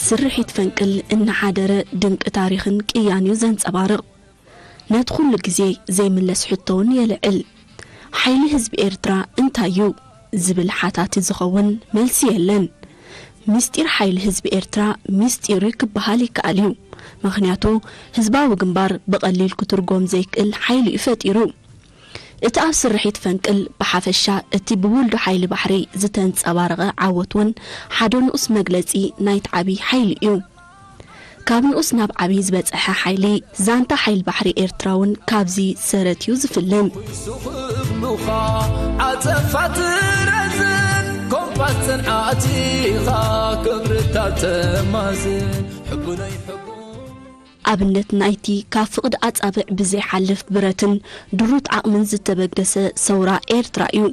ስርሒት ፈንቅል እናሓደረ ድንቂ ታሪኽን ቅያን እዩ ዘንጸባርቕ። ነቲ ኩሉ ግዜ ዘይምለስ ሕቶ እውን የልዕል። ሓይሊ ህዝቢ ኤርትራ እንታይ እዩ? ዝብል ሓታቲ ዝኸውን መልሲ የለን። ምስጢር ሓይሊ ህዝቢ ኤርትራ ምስጢር እዩ ክበሃል ይከኣል እዩ። ምኽንያቱ ህዝባዊ ግንባር ብቐሊል ክትርጎም ዘይክእል ሓይሊ እዩ ፈጢሩ። እቲ ኣብ ስርሒት ፈንቅል ብሓፈሻ እቲ ብውልዶ ሓይሊ ባሕሪ ዝተንጸባረቐ ዓወት እውን ሓደ ንኡስ መግለጺ ናይቲ ዓቢ ሓይሊ እዩ። ካብ ንኡስ ናብ ዓቢ ዝበጽሐ ሓይሊ ዛንታ ሓይሊ ባሕሪ ኤርትራ እውን ካብዚ ሰረት እዩ ዝፍልም። ስኽብሉኻ ዓጸፋ ትረዝን ኮምፓስ ጽንዓት ኢኻ ክብርታት ተማዝን ሕቡነይ ሕቡ ኣብነት ናይቲ ካብ ፍቕዲ ኣጻብዕ ብዘይሓልፍ ብረትን ድሩት ዓቕምን ዝተበገሰ ሰውራ ኤርትራ እዩ።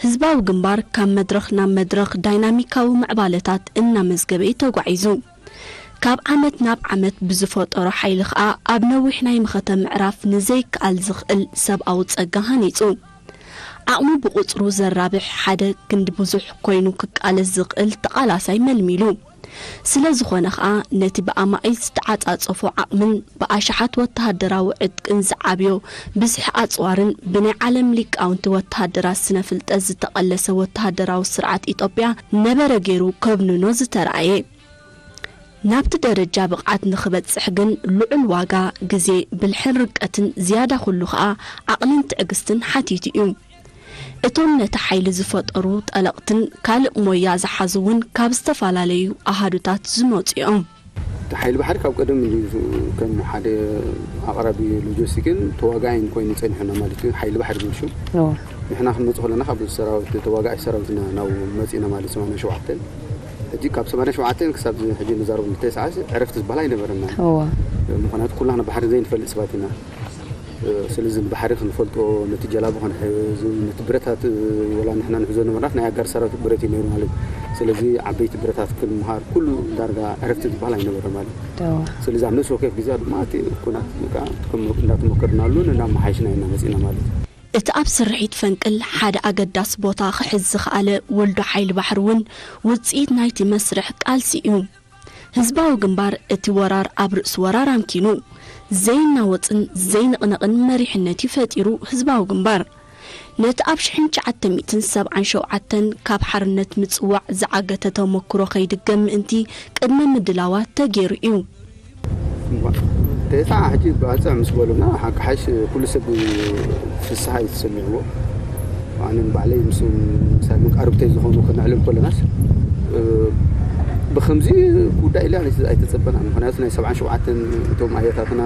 ህዝባዊ ግንባር ካብ መድረኽ ናብ መድረኽ ዳይናሚካዊ ምዕባለታት እናመዝገበ እዩ ተጓዒዙ። ካብ ዓመት ናብ ዓመት ብዝፈጠሮ ሓይሊ ኸኣ ኣብ ነዊሕ ናይ መኸተ ምዕራፍ ንዘይከኣል ዝኽእል ሰብኣዊ ጸጋ ሃኒጹ። ዓቕሙ ብቑጽሩ ዘራብሕ ሓደ ክንዲ ብዙሕ ኮይኑ ክቃለስ ዝኽእል ተቓላሳይ መልሚሉ። ስለ ዝኾነ ኸኣ ነቲ ብኣማኢት ዝተዓጻጸፎ ዓቕምን ብኣሽሓት ወተሃደራዊ ዕጥቅን ዝዓብዮ ብዝሒ ኣጽዋርን ብናይ ዓለም ሊቃውንቲ ወተሃደራት ስነ ፍልጠት ዝተቐለሰ ወተሃደራዊ ስርዓት ኢትዮጵያ ነበረ ገይሩ ከብንኖ ዝተራእየ። ናብቲ ደረጃ ብቕዓት ንኽበጽሕ ግን ልዑል ዋጋ፣ ግዜ፣ ብልሕን ርቀትን ዝያዳ ኩሉ ኸኣ ዓቕልን ትዕግስትን ሓቲቱ እዩ። እቶም ነቲ ሓይሊ ዝፈጠሩ ጠለቕትን ካልእ ሞያ ዝሓዙ እውን ካብ ዝተፈላለዩ ኣሃዱታት ዝመጹ እዮም። እቲ ሓይሊ ባሕሪ ካብ ቀደም እዩ ከም ሓደ ኣቕራቢ ሎጂስቲክን ተዋጋኣይን ኮይኑ ጸኒሑና ማለት እዩ። ሓይሊ ባሕሪ ዝብል ሽም እዎ። ንሕና ክንመጽእ ከለና ካብ ሰራዊት ተዋጋኣይ ሰራዊትና ናብ መጺእና ማለት ሰማንያ ሸውዓተ ሕጂ ካብ ሰማንያ ሸውዓተ ክሳብ ሕጂ ንዛረብ ንተስዓ ዕረፍቲ ዝበሃል ኣይነበረና። እዎ። ምኽንያቱ ኩላና ባሕሪ ዘይንፈልጥ ሰባት ኢና። ስለዚ ንባሕሪ ክንፈልጦ፣ ነቲ ጀላቡ ክንሕዝ፣ ነቲ ብረታት፣ ወላ ንሕና ንሕዞ ነበርና፣ ናይ ኣጋር ሰራዊት ብረት እዩ ነይሩ ማለት እዩ። ስለዚ ዓበይቲ ብረታት ክንምሃር፣ ኩሉ ዳርጋ ዕረፍቲ ዝበሃል ኣይነበረ ማለት እዩ። እዎ። ስለዚ ኣብ ነፍሲ ወከፍ ግዜ ድማ እቲ ኩናት በቃ ከም እንዳተሞከርናሉን እናመሓየሽና ኢና መጺእና ማለት እዩ። እቲ ኣብ ስርሒት ፈንቅል ሓደ ኣገዳሲ ቦታ ክሕዝ ዝኸኣለ ወልዶ ሓይሊ ባሕሪ እውን ውጽኢት ናይቲ መስርሕ ቃልሲ እዩ። ህዝባዊ ግንባር እቲ ወራር ኣብ ርእሲ ወራር ኣምኪኑ፣ ዘይናወጽን ዘይንቕነቕን መሪሕነት እዩ ፈጢሩ ህዝባዊ ግንባር። ነቲ ኣብ ሽሕን ትሽዓተ ሚእትን ሰብዓን ሸውዓተን ካብ ሓርነት ምጽዋዕ ዝዓገተ ተመክሮ ከይድገም ምእንቲ ቅድመ ምድላዋት ተገይሩ እዩ። እምቧ፣ ተስዓ ሕጂ ባጽዕ ምስ በሉና፣ ሓቂ ሓሽ ኩሉ ሰብ ፍስሃ እዩ ተሰሚዕዎ። ኣነ ንባዕለይ ምስ ምሳይ መቃርብተይ ዝኾኑ ክነዕልል ከለናስ፣ እ፣ ብኸምዚ ጉዳይ ኢለ ኣይተ-፣ ኣይተጸበናን። ምኽንያቱ ናይ ሰብዓን ሸውዓተን እቶም ኣያታትና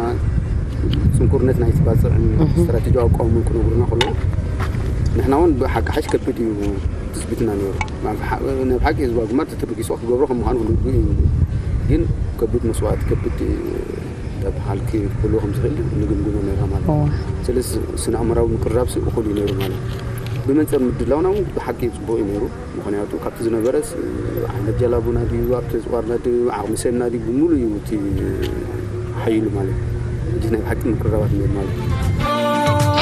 ጽንኩርነት ናይቲ ባጽዕን እህ። ስትራቴጂያዊ ኣቋውምኡን ክነግሩና ከለዉ፣ ንሕና እውን ብሓቂ ሓሽ ከቢድ እዩ ትጽቢትና ነይሩ። ናብ ሓ-፣ ናይ ብሓቂ ህዝባዊ ግንባር ተተበጊሱ ክገብሮ ከም ምዃኑ ርዱእ እዩ። ግን ከቢድ መስዋእቲ፣ ከቢድ ተበሃልኪ ክህልዎ ከም ዝኽእል ንግምግሞ ነይርና ማለት እዩ። እዎ። ስለዚ ስነ ኣእምራዊ ምቅርራብሲ እኹል እዩ ነይሩ ማለት እዩ። ብመንጽር ምድላውና እውን ብሓቂ ጽቡቕ እዩ ነይሩ። ምኽንያቱ ካብቲ ዝነበረስ ዓይነት ጀላቡና ድዩ፣ ኣብቲ ዝዋርና ድዩ፣ ዓቕሚ ሰብና ድዩ፣ ብምሉእ እዩ እቲ ሓይሉ ማለት እዩ። ሕጂ ናይ ብሓቂ ምቅርራባት ነይሩ ማለት እዩ።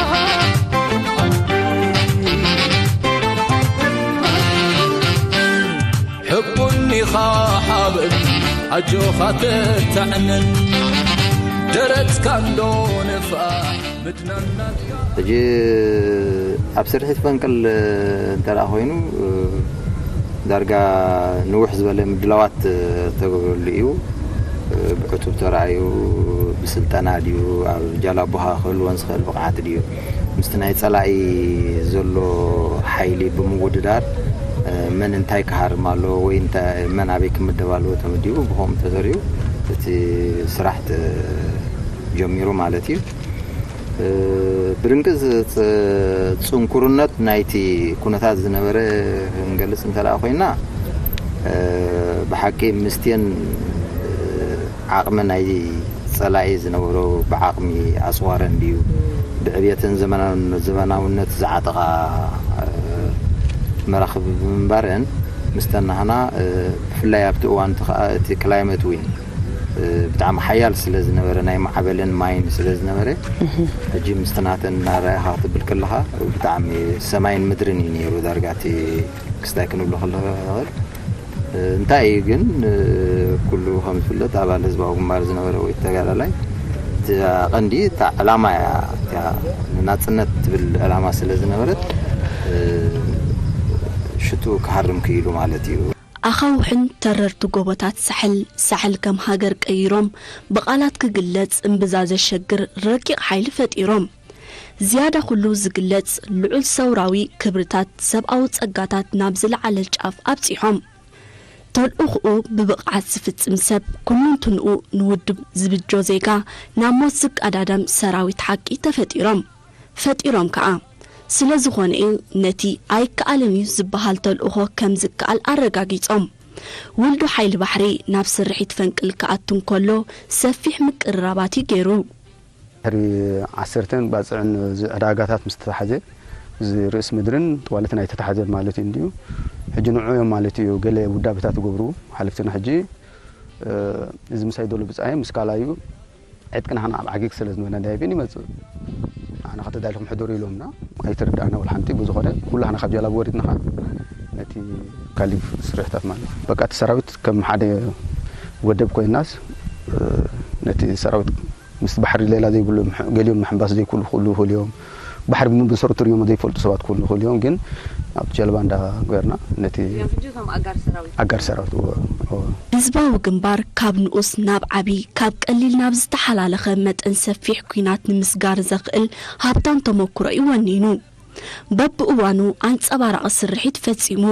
ሕቡን ኢኻ ሓበን ኣጆኻ ተታዕንን ደረትካ እንዶ ንፍኣ ምድናን ናትካ ሕጂ ኣብ ስርሒት ፈንቅል እንተ ደኣ ኮይኑ፣ ዳርጋ ንውሕ ዝበለ ምድላዋት ተገብረሉ እዩ። ብዕቱብ ተራእዩ፣ ብስልጠና ድዩ፣ ኣብ ጃላቡኻ ክህልወን ዝኽእል ብቕዓት ድዩ፣ ምስቲ ናይ ጸላኢ ዘሎ ሓይሊ ብምውድዳር፣ መን እንታይ ክሃርም ኣለዎ ወይ እንተ-፣ መን ኣበይ ክምደብ ኣለዎ ተመዲቡ፣ ብኸምኡ ተዘሪኡ እቲ ስራሕ ተ-፣ ጀሚሩ ማለት እዩ። እ፣ ብድንቂ ዝ-፣ ጽ-፣ ጽንኩርነት ናይቲ ኩነታት ዝነበረ ክንገልጽ እንተ ደኣ ኮይና፣ እ፣ ብሓቂ ምስቲን፣ እ፣ ዓቕሚ ናይ ጸላኢ ዝነበሮ ብዓቕሚ ኣጽዋረን ድዩ፣ ብዕብየትን ዘመናውን-፣ ዘመናውነት ዝዓጠቓ፣ እ፣ መራኽብ ብምንባረን ምስተን ናህና፣ እ፣ ብፍላይ ኣብቲ እዋን እቲ ኸኣ እቲ ክላይመት ዊን እ፣ ብጣዕሚ ሓያል ስለ ዝነበረ፣ ናይ ማዕበልን ማይን ስለ ዝነበረ፣ እህ። ሕጂ ምስቲ ናተን እናረኣኻ ክትብል ከለኻ፣ ብጣዕሚ ሰማይን ምድርን እዩ ነይሩ ዳርጋ እቲ ክስታይ ክንብሎ ከለኻ ይኽእል። እንታይ እዩ ግን፣ ኩሉ ከም ዝፍለጥ ኣባል ህዝባዊ ግንባር ዝነበረ ወይ ተጋዳላይ፣ እቲ ቀንዲ እታ ዕላማ እያ። እታ ንናጽነት ትብል ዕላማ ስለ ዝነበረት፣ ሽቱ ክሃርም ክኢሉ ማለት እዩ። ኣኻውሕን ተረርቲ ጎቦታት ሳሕል ሳሕል ከም ሃገር ቀይሮም፣ ብቓላት ክግለጽ እምብዛ ዘሸግር ረቂቕ ሓይሊ ፈጢሮም። ዝያዳ ኩሉ ዝግለጽ ልዑል ሰውራዊ ክብርታት፣ ሰብኣዊ ጸጋታት ናብ ዝለዓለ ጫፍ ኣብጺሖም። ተልእኹኡ ብብቕዓት ዝፍጽም ሰብ፣ ኩሉንትንኡ ንውድብ ዝብጆ ዜጋ፣ ናብ ሞት ዝቀዳደም ሰራዊት ሓቂ ተፈጢሮም። ፈጢሮም ከኣ። ስለ ዝኾነ እዩ ነቲ ኣይከኣልን እዩ ዝበሃል ተልእኾ ከም ዝከኣል ኣረጋጊጾም። ውልዶ ሓይሊ ባሕሪ ናብ ስርሒት ፈንቅል ክኣቱ እንከሎ ሰፊሕ ምቅርራባት እዩ ገይሩ። ድሕሪ ዓሰርተን ባጽዕን እዚ ዕዳጋታት ምስ ተታሓዘ፣ እዚ ርእስ ምድርን ጥዋለትን ኣይተታሓዘን ማለት እዩ እንድዩ። ሕጂ ንዑ እዮም ማለት እዩ፣ ገለ ውዳበታት ዝገብሩ ሓለፍትና። ሕጂ፣ እ፣ እዚ ምሳይ ዘሎ ብጻይ ምስ ካልኣዩ ዕጥቅና ከነዓብዓጊግ ስለ ዝነበረ ዳይብን ይመጽእ። ንዓና ከተዳልኹም ሕደሩ ኢሎምና። ኣይተረዳእና ወላ ሓንቲ። ብዝኾነ ኩላህና ካብ ጃላቡ ወሪድና ኸዓ ነቲ ካሊግ ስርሕታት ማለት እዩ። በቃ እቲ ሰራዊት ከም ሓደ ወደብ ኮይናስ፣ እ፣ ነቲ ሰራዊት ምስ ባሕሪ ሌላ ዘይብሉ ምሕ-፣ ገሊኦም ምሕንባስ ዘይክእሉ ክህልዉ ይኽእሉ እዮም። ባሕሪ ብመበሰሩ ትርእዮም ዘይፈልጡ ሰባት ክህልዉ ይኽእሉ እዮም። ግን ኣብቲ ጀልባ እንዳገርና ነቲ እዮም ሕጂ እቶም ኣጋር ሰራዊት። ኣጋር ሰራዊት፣ እወ፣ እወ። ህዝባዊ ግንባር ካብ ንኡስ ናብ ዓቢ፣ ካብ ቀሊል ናብ ዝተሓላለኸ መጠን ሰፊሕ ኲናት ንምስጋር ዘኽእል ሃብታም ተመኩሮ እዩ ወኒኑ። በብእዋኑ ኣንጸባራቒ ስርሒት ፈጺሙ።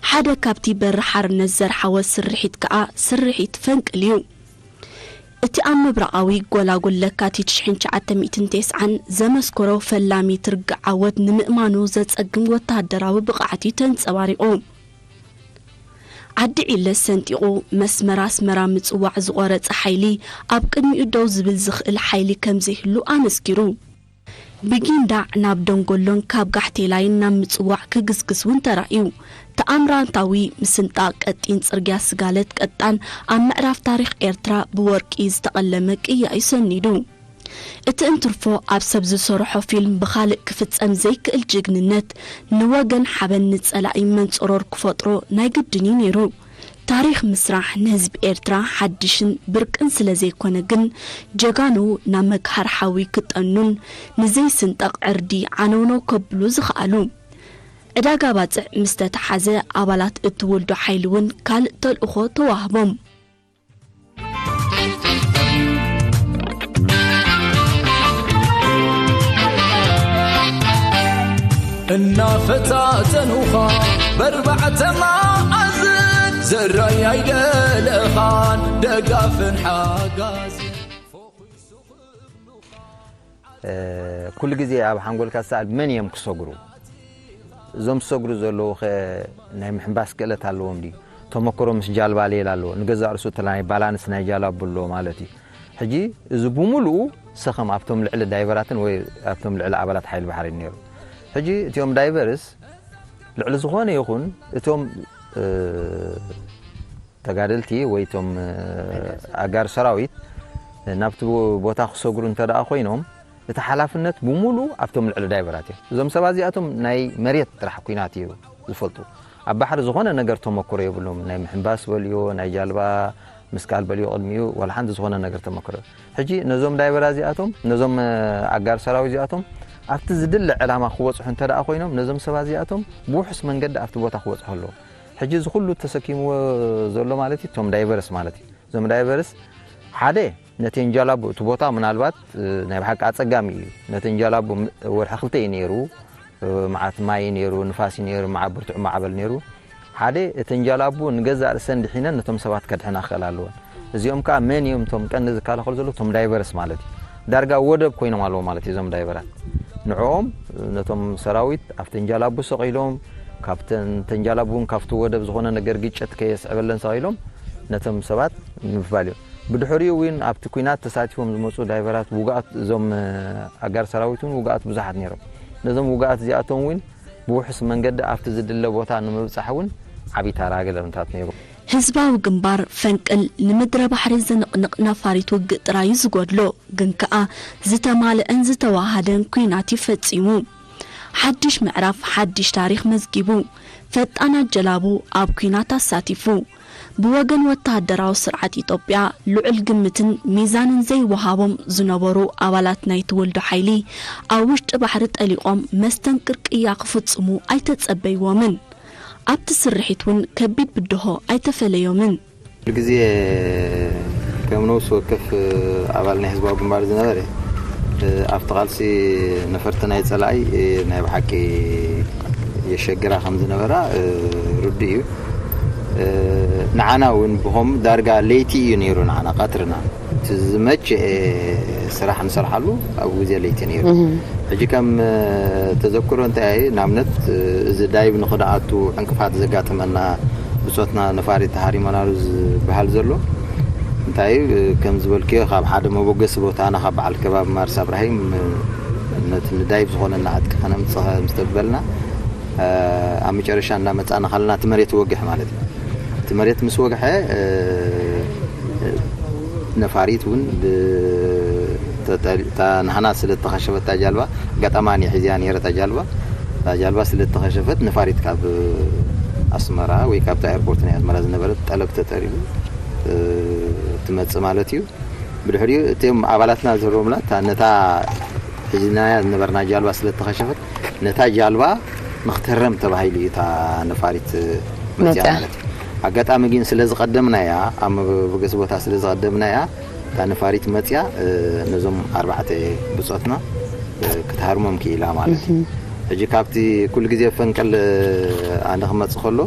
ሓደ ካብቲ በሪ ሓርነት ዘርሓወ ስርሒት ከኣ ስርሒት ፈንቅል እዩ። እቲ ኣብ ምብራቓዊ ጎላጉል ለካቲት ሽሕን ትሽዓተ ሚእትን ተስዓን ዘመስከሮ ፈላሚ ትርግእ ዓወት ንምእማኑ ዘጸግም ወተሃደራዊ ብቕዓት እዩ ተንጸባሪቑ። ዓዲ ዒለ ሰንጢቑ መስመር ኣስመራ ምጽዋዕ ዝቖረጸ ሓይሊ፣ ኣብ ቅድሚኡ ደው ዝብል ዝኽእል ሓይሊ ከም ዘይህሉ ኣመስኪሩ። ብጊንዳዕ ናብ ደንጎሎን ካብ ጋሕቴላይን ናብ ምጽዋዕ ክግስግስ እውን ተራእዩ። ተኣምራታዊ ምስንጣቕ ቀጢን ጽርግያ ስጋለት ቀጣን ኣብ ምዕራፍ ታሪኽ ኤርትራ ብወርቂ ዝተቐለመ ቅያ እዩ ሰኒዱ። እቲ እንትርፎ ኣብ ሰብ ዝሰርሖ ፊልም ብኻልእ ክፍጸም ዘይክእል ጅግንነት፣ ንወገን ሓበን ንጸላኢ መንጸሮር ክፈጥሮ ናይ ግድን እዩ ነይሩ። ታሪኽ ምስራሕ ንህዝቢ ኤርትራ ሓድሽን ብርቅን ስለ ዘይኮነ ግን፣ ጀጋኑ ናብ መግሃር ሓዊ ክጠኑን ንዘይስንጠቕ ዕርዲ ዓነውነው ከብሉ ዝኸኣሉ። ዕዳጋ ባጽዕ ምስ ተተሓዘ፣ ኣባላት እቲ ውልዶ ሓይሊ እውን ካልእ ተልእኾ ተዋህቦም። እናፈታተኑኻ በርባዕተ መኣዝን ዘራይ ኣይደለኻን ደጋፍን ሓጋዝን። እ፣ ኩሉ ግዜ ኣብ ሓንጎልካ ዝሰኣል መን እዮም ክሰግሩ? እዞም ዝሰግሩ ዘለዉ ኸ ናይ ምሕንባስ ክእለት ኣለዎም ድዩ? ተመክሮ ምስ ጃልባ ሌላ ኣለዎ። ንገዛእ ርእሱ እተላ ናይ ባላንስ ናይ ጃላቡ ኣለዎ ማለት እዩ። ሕጂ እዚ ብምሉኡ ሰኸም ኣብቶም ልዕሊ ዳይቨራትን ወይ ኣብቶም ልዕሊ ኣባላት ሓይሊ ባሕሪ ነይሩ። ሕጂ እቲኦም ዳይቨርስ ልዕሊ ዝኾነ ይኹን እቶም፣ እ፣ ተጋደልቲ ወይ እቶም፣ እ፣ ኣጋር ሰራዊት ናብቲ ቦታ ክሰግሩ እንተ ደኣ ኮይኖም፣ እቲ ሓላፍነት ብምሉኡ ኣብቶም ልዕሊ ዳይቨራት እዮም። እዞም ሰባት እዚኣቶም ናይ መሬት ጥራሕ ኲናት እዩ ዝፈልጡ። ኣብ ባሕሪ ዝኾነ ነገር ተመክሮ የብሎም። ናይ ምሕንባስ በልዮ፣ ናይ ጃልባ ምስቃል በልዮ፣ ቅድሚኡ ዋላ ሓንቲ ዝኾነ ነገር ተመክሮ። ሕጂ ነዞም ዳይቨራ እዚኣቶም፣ ነዞም፣ እ፣ ኣጋር ሰራዊት እዚኣቶም ኣብቲ ዝድለ ዕላማ ክበጽሑ እንተ ደኣ ኮይኖም፣ ነዞም ሰባት እዚኣቶም ብውሑስ መንገዲ ኣብቲ ቦታ ክበጽሑ ኣለዎም። ሕጂ እዚ ኩሉ ተሰኪምዎ ዘሎ ማለት እዩ፣ እቶም ዳይቨርስ ማለት እዩ። እዞም ዳይቨርስ ሓደ ነተን ጃላቡ፣ እቲ ቦታ ምናልባት፣ እ፣ ናይ ብሓቂ ኣጸጋሚ እዩ። ነተን ጃላቡ ም-፣ ወርሒ ክልተ እዩ ነይሩ፣ እ፣ መዓት ማይ ነይሩ፣ ንፋስ ነይሩ፣ መዓ-፣ ብርቱዕ ማዕበል ነይሩ። ሓደ እተን ጃላቡ ንገዛእ ርእሰን ድሒነን ነቶም ሰባት ከድሕና ክኽእል ኣለወን። እዚኦም ከኣ መን እዮም እቶም ቀንዲ ዝከላኸሉ ዘለዉ? እቶም ዳይቨርስ ማለት እዩ። ዳርጋ ወደብ ኮይኖም ኣለዉ ማለት እዩ እዞም ዳይቨራት። ንዕኦም ነቶም ሰራዊት ኣብተን ጃላቡ ሰቒሎም፣ ካብተን፣ ተን ጃላቡ እውን ካብቲ ወደብ ዝኾነ ነገር ግጭት ከየስዕበለን ሰቒሎም ነቶም ሰባት ንምፍባል እዮም። ብድሕሪኡ እውን ኣብቲ ኲናት ተሳቲፎም ዝመጹ ዳይቨራት ውጉኣት፣ እዞም፣ እ፣ ኣጋር ሰራዊት እውን ውጉኣት ብዙሓት ነይሮም። ነዞም ውጉኣት እዚኣቶም እውን ብውሑስ መንገዲ ኣብቲ ዝድለ ቦታ ንምብጻሕ እውን ዓቢ ታራ ገለምታት ነይሩ። ህዝባዊ ግንባር ፈንቅል ንምድረ ባሕሪ ዝንቕንቕ ነፋሪት ውግእ ጥራይ እዩ ዝጎድሎ፣ ግን ከኣ ዝተማልአን ዝተዋሃደን ኲናት እዩ ፈጺሙ። ሓድሽ ምዕራፍ፣ ሓድሽ ታሪኽ መዝጊቡ፣ ፈጣን ኣጀላቡ ኣብ ኲናት ኣሳቲፉ፣ ብወገን ወተሃደራዊ ስርዓት ኢትዮጵያ ልዑል ግምትን ሚዛንን ዘይወሃቦም ዝነበሩ ኣባላት ናይቲ ወልዶ ሓይሊ፣ ኣብ ውሽጢ ባሕሪ ጠሊቖም መስተንክር ቅያ ክፍጽሙ ኣይተጸበይዎምን። ኣብቲ ስርሒት እውን ከቢድ ብድሆ ኣይተፈለዮምን። ኩሉ ግዜ ከም ነፍሲ ወከፍ ኣባል ናይ ህዝባዊ ግንባር ዝነበረ፣ ኣብቲ ቃልሲ ነፈርቲ ናይ ጸላኢ ናይ ብሓቂ የሸግራ ከም ዝነበራ ርዱእ እዩ። ንዓና እውን ብኸም ዳርጋ ለይቲ እዩ ነይሩ፣ ንዓና ቀትርና እቲ ዝመቸ ስራሕ ንሰርሓሉ ኣብ ግዜ ለይቲ ነይሩ። ሕጂ ከም ተዘክሮ እንታይ ንኣብነት እዚ ዳይብ ንኽንኣቱ ዕንቅፋት ዘጋጥመና ብጾትና ነፋሪት ተሃሪመናሉ ዝበሃል ዘሎ እንታይ እዩ፣ ከም ዝበልክዮ ካብ ሓደ መበገሲ ቦታና ካብ በዓል ከባቢ ማርሳ እብራሂም ነቲ ንዳይብ ዝኾነና ዕጥቂ ከነምጽእ ምስ ተበልና፣ ኣብ መጨረሻ እንዳመጻና ከለና እቲ መሬት ወግሐ ማለት እዩ። እቲ መሬት ምስ ወግሐ ነፋሪት እውን ብ-፣ ተጠሪ-፣ እታ ናህና ስለ እተኸሸፈት እታ ጃልባ፣ ኣጋጣሚ ኣነ ሒዝያ ነይረ እታ ጃልባ። እታ ጃልባ ስለ እተኸሸፈት ነፋሪት ካብ ኣስመራ ወይ ካብታ ኤርፖርት ናይ ኣስመራ ዝነበረት ጠለብ ተጠሪቡ፣ እ፣ ትመጽእ ማለት እዩ። ብድሕሪኡ እቶም ኣባላትና ዝህርቦምና እታ፣ ነታ ሒዝናያ ዝነበርና ጃልባ ስለ እተኸሸፈት፣ ነታ ጃልባ ንኽትህረም ተባሂሉ እዩ እታ ነፋሪት መጽያ መጽያ። ማለት እዩ። ኣጋጣሚ ግን ስለ ዝቐደምናያ፣ ኣብ መበገሲ ቦታ ስለ ዝቐደምናያ፣ እታ ነፋሪት መጽያ፣ እ፣ ነዞም ኣርባዕተ ብጾትና፣ እ፣ ክትሃርሞም ክኢላ ማለት እዩ። ሕጂ ካብቲ ኩሉ ግዜ ፈንቀል፣ እ፣ ኣነ ክመጽእ ከሎ፣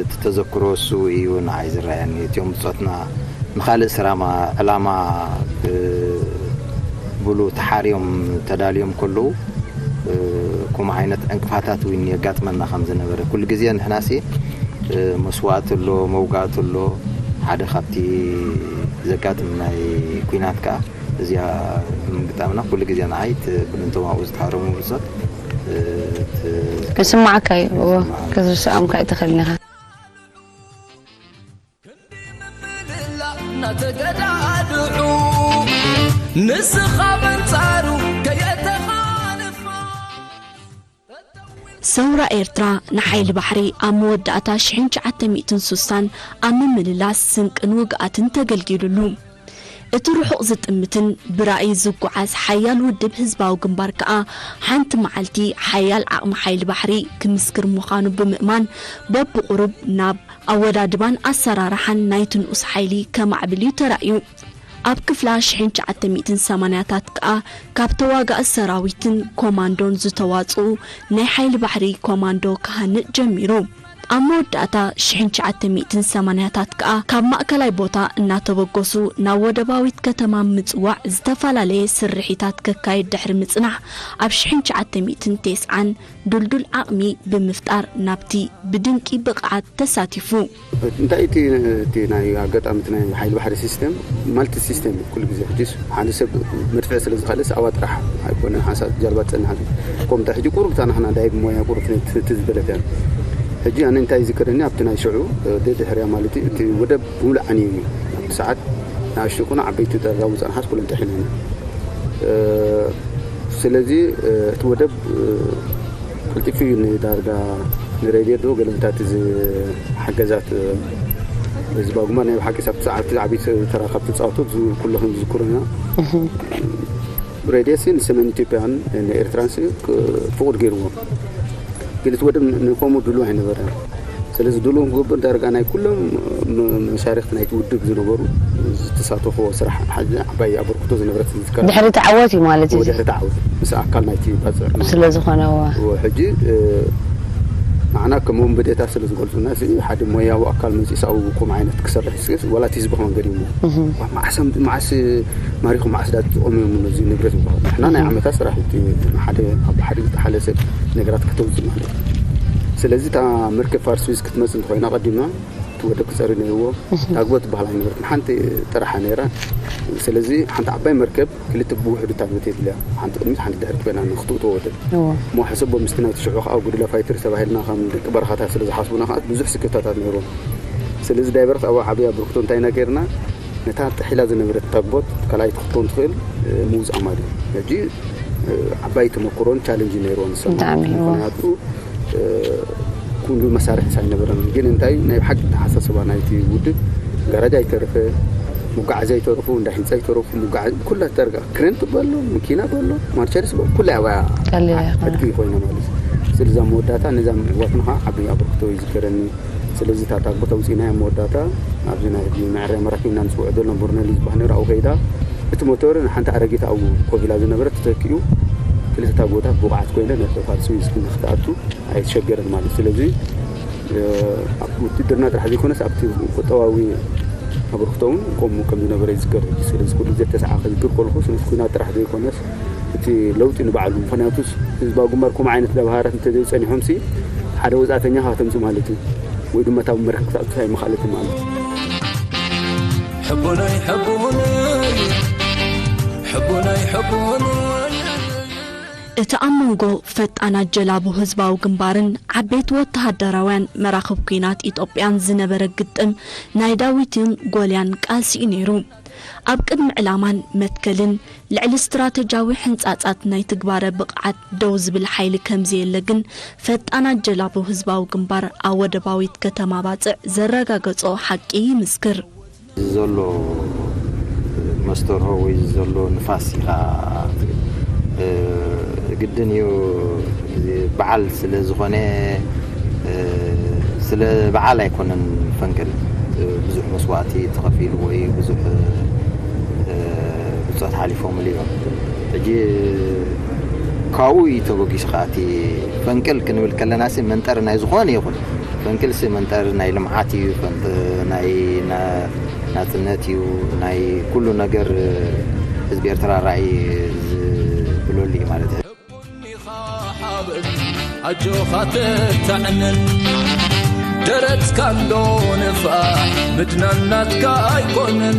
እቲ ተዘክሮ እሱ እዩ ንዓይ ዝረኣየኒ። እቲኦም ብጾትና ንኻልእ ስራማ፣ ዕላማ፣ እ፣ ብሉ ተሓርዮም ተዳልዮም ከለዉ፣ እ፣ ከምኡ ዓይነት ዕንቅፋታት እውን የጋጥመና ከም ዝነበረ። ኩሉ ግዜ ንሕናሲ፣ እ፣ መስዋእቲ ኣሎ፣ መውጋእቲ ኣሎ። ሓደ ካብቲ ዘጋጥም ናይ ኲናት ከኣ እዚኣ ብምግጣምና ኩሉ ግዜ ንዓይ እቲ ብልንቶም ኣብኡ ዝተሃረሙ ብጾት፣ እ፣ እቲ ክስማዓካ እዩ። እዎ፣ ክስማዓካ። ክዝስኣምካ ኣይትኽእልን ኢኻ። ክንዲ ምምልላእ እናተገዳድዑ፣ ንስኻ በንጻሩ ከየተኻንፋ። ሰውራ ኤርትራ ንሓይሊ ባሕሪ ኣብ መወዳእታ ሽሕን ትሽዓተ ሚእትን ስሳን ኣብ ምምልላስ ስንቅን ውግኣትን ተገልጊሉሉ። እቲ ርሑቕ ዝጥምትን ብራእይ ዝጓዓዝ ሓያል ውድብ ህዝባዊ ግንባር ከኣ፣ ሓንቲ መዓልቲ ሓያል ዓቕሚ ሓይሊ ባሕሪ ክምስክር ምዃኑ ብምእማን፣ በብቑሩብ ናብ ኣወዳድባን ኣሰራርሓን ናይቲ ንኡስ ሓይሊ ከማዕብል እዩ ተራእዩ። ኣብ ክፍላ ሽሕን ትሽዓተ ሚእትን ሰማንያታት ከኣ፣ ካብ ተዋጋኢ ሰራዊትን ኮማንዶን ዝተዋጽኡ ናይ ሓይሊ ባሕሪ ኮማንዶ ክሃንጽ ጀሚሩ። ኣብ መወዳእታ ሽሕን ትሽዓተ ሚእትን ሰማንያታት ከኣ፣ ካብ ማእከላይ ቦታ እናተበገሱ ናብ ወደባዊት ከተማ ምጽዋዕ ዝተፈላለየ ስርሒታት ከካይድ ድሕሪ ምጽናሕ፣ ኣብ ሽሕን ትሽዓተ ሚእትን ተስዓን ድልዱል ዓቕሚ ብምፍጣር ናብቲ ብድንቂ ብቕዓት ተሳቲፉ። እንታይ እቲ፣ እቲ ናይ ኣጋጣሚ እቲ ናይ ሓይሊ ባሕሪ ሲስተም ማልቲ ሲስተም እዩ። ኩሉ ግዜ ሕጂስ ሓደ ሰብ መድፍዕ ስለ ዝኻልስ ኣዋ ጥራሕ ኣይኮነ ሓንሳብ ጃልባ ትጸንሕ። ከምታ ሕጂ ቁሩብ እታ ናሕና ዳይብ ሞያ ቁሩብ እቲ፣ እቲ ዝበለት እያ። ሕጂ ኣነ እንታይ ይዝክረኒ ኣብቲ ናይ ሽዑ፣ እ፣ ደድሕርያ ማለት እዩ፣ እቲ ወደብ ብምሉእ ዓንዩ እዩ። ኣብቲ ሰዓት ንኣሽቱ ይኹኑ ዓበይቲ ዳርጋ ውጻእ ንሓስ ኩለን ጥሒነን። እ፣ ስለዚ፣ እ፣ እቲ ወደብ፣ እ፣ ቀልጢፉ እዩ ንዳርጋ ንሬድዮ ዶ ገለምታት እዚ ሓገዛት፣ እ፣ ህዝባዊ ግንባር ናይ ብሓቂ ሳብቲ ሰዓት ዓብዪ ተራ ካብ ተጻወቱ ብዙ ኩለኹም ዝዝክሩ ኢና። ሬድዮ ሲ ንሰሜን ኢትዮጵያን ንኤርትራን ሲ ክ-፣ ፍቑድ ገይርዎ። ግን እቲ ወደብ ን-፣ ንከምኡ ድሉው ኣይነበረን። ስለዚ ድሉው ክገብር ዳርጋ ናይ ኩሎም ም-፣ መሻርክቲ ናይቲ ውድብ ዝነበሩ ዝተሳተፍዎ ስራሕ ሓደ ዓባይ ኣበርክቶ ዝነበረት ዝዝከር። ድሕሪ ተዓወት እዩ ማለት እዩ። ድሕሪ ተዓወት ምስ ኣካል ናይቲ ባጽዕ ስለ ዝኾነ፣ እወ። እወ፣ ሕጂ፣ እ፣ ንዓና ከም ወንበዴታት ስለ ዝገልጹና፣ እዚ ሓደ ሞያዊ ኣካል መጺኡ ኣብኡ ከምኡ ዓይነት ክሰርሕ፣ እስኪ ዋላ እቲ ህዝቢ ከማን ገዲሙ። እህ። ዋ፣ መዓስ ኣም-፣ መዓስ ማሪኹ፣ መዓስ ዳ ትቆሙ እዮም ነዚ ንብረት ዝበሃል። ንሕና ናይ ዓመታት ስራሕ እዩ፣ እቲ ሓደ፣ ኣብ ባሕሪ ዝተሓለሰ ነገራት ከተውፅእ ማለት እዩ። ስለዚ እታ መርከብ ፋርስ ስዊዝ ክትመጽእ እንተኾይና፣ ቀዲምና እቲ ወደብ ክጸሪ ነይርዎ። እህ። ታግቦ ትበሃል ኣይነበረትን፣ ሓንቲ ጥራሕ ነይራ። ስለዚ ሓንቲ ዓባይ መርከብ ክልተ ብውሕዱ ታግቦት የድልያ፣ ሓንቲ ቅድሚት ሓንቲ ድሕሪት ኮይና ንክትእትዎ ወደብ። እዎ። እሞ ሕሰቦ ምስቲ ናይቲ ሽዑ ከዓ ጉድለ ፋይተር ተባሂልና ከም ደቂ በረኻታት ስለ ዝሓስቡና ከዓ ብዙሕ ስክፍታታት ነይርዎም። ስለዚ ዳይቨርት ኣብኡ ዓብዪ ኣበርክቶ እንታይ ኢና ገይርና? ነታ ጥሒላ ዝነበረት ታግቦት ካልኣይቲ ክትከውን ትኽእል፣ እ፣ ምውፃእ ማለት እዩ። ሕጂ ዓባይ ተመክሮን ቻለንጅ ነይርዎ ንሰማ። ምኽንያቱ ኩሉ መሳርሒ ሳይነበረን ግን እንታይ ናይ ብሓቂ ተሓሳስባ ናይቲ ውድብ ጋራጅ ኣይተረፈ፣ መጓዓዝያ ኣይተረፉ፣ እንዳ ህንፃ ኣይተረፉ፣ ኩላ ተርጋ ክሬን ትበሎ፣ መኪና በሎ፣ ማርቸርስ በሎ፣ ኩላ ያባያ ዕድጊ ኮይነ ማለት እዩ። ስለዛ መወዳእታ ነዛ ምዕዋትና ከዓ ዓብይ ኣበርክቶ ይዝከረኒ። ስለዚ እታ ታግቦ ተውፂእናያ መወዳእታ ኣብዚ ናይ ሕጂ መዕረያ መራኪብና ንፅውዕ ዘሎ ቦርነሊ ዝበሃል ነይሩ ኣብኡ ከይዳ እቲ ሞተር ንሓንቲ ኣረጊት ኣብኡ ኮፍ ኢላ ዝነበረት ተተኪኡ ክልተ ታጎታት ብቑዓት ኮይነ ነቲ ፋርሲ ዊዝኪ ንክትኣቱ ኣይተሸገረን ማለት እዩ። ስለዚ ኣብ ውትድርና ጥራሕ ዘይኮነስ ኣብቲ ቁጠባዊ ኣበርክቶ እውን ከምኡ ከም ዝነበረ ይዝከር። ስለዚ ኩሉ ግዜ ተስዓ ክዝክር ከለኹ ስንስ ኩናት ጥራሕ ዘይኮነስ እቲ ለውጢ ንባዕሉ ምክንያቱ ህዝባዊ ግንባር ከምኡ ዓይነት ነባሃራት እንተዘይፀኒሖም ሲ ሓደ ወፃእተኛ ካተምፁ ማለት እዩ ወይ ድማ ታብ መርከብ ክትኣቱ ኣይመኻለትን ማለት እዩ። ሕቡነይ ሕቡነይ ሕቡነይ ሕቡነይ እቲ ኣብ መንጎ ፈጣን ኣጀላቡ ህዝባዊ ግንባርን ዓበይቲ ወተሃደራውያን መራኽብ ኲናት ኢትዮጵያን ዝነበረ ግጥም ናይ ዳዊትን ጎልያን ቃልሲ እዩ ነይሩ። ኣብ ቅድሚ ዕላማን መትከልን ልዕሊ ስትራተጃዊ ሕንጻጻት ናይ ትግባረ ብቕዓት ደው ዝብል ሓይሊ ከምዘየለ ግን ፈጣን ኣጀላቡ ህዝባዊ ግንባር ኣብ ወደባዊት ከተማ ባጽዕ ዘረጋገጾ ሓቂ ይምስክር። ዘሎ መስተርሆ ወይ ዘሎ ንፋስ ኢኻ ግድን እዩ በዓል ስለ ዝኾነ ስለ በዓል ኣይኮነን ፈንቅል ብዙሕ መስዋእቲ ተኸፊሉ ወይ ብዙሕ ብፆት ሓሊፎምሉ እዮም ሕጂ ካብኡ እዩ ተበጊሱ ከዓ እቲ ፈንቅል ክንብል ከለና መንጠር ናይ ዝኾነ ይኹን ፈንቅልሲ መንጠር ናይ ልምዓት እዩ ናይ ናፅነት እዩ ናይ ኩሉ ነገር ህዝቢ ኤርትራ ራእይ ዝብለሉ እዩ ማለት እዩ ኣጆኻ ተታዕንን ደረትካ እንዶ ንፋሕ ምድናን ናትካ ኣይኮንን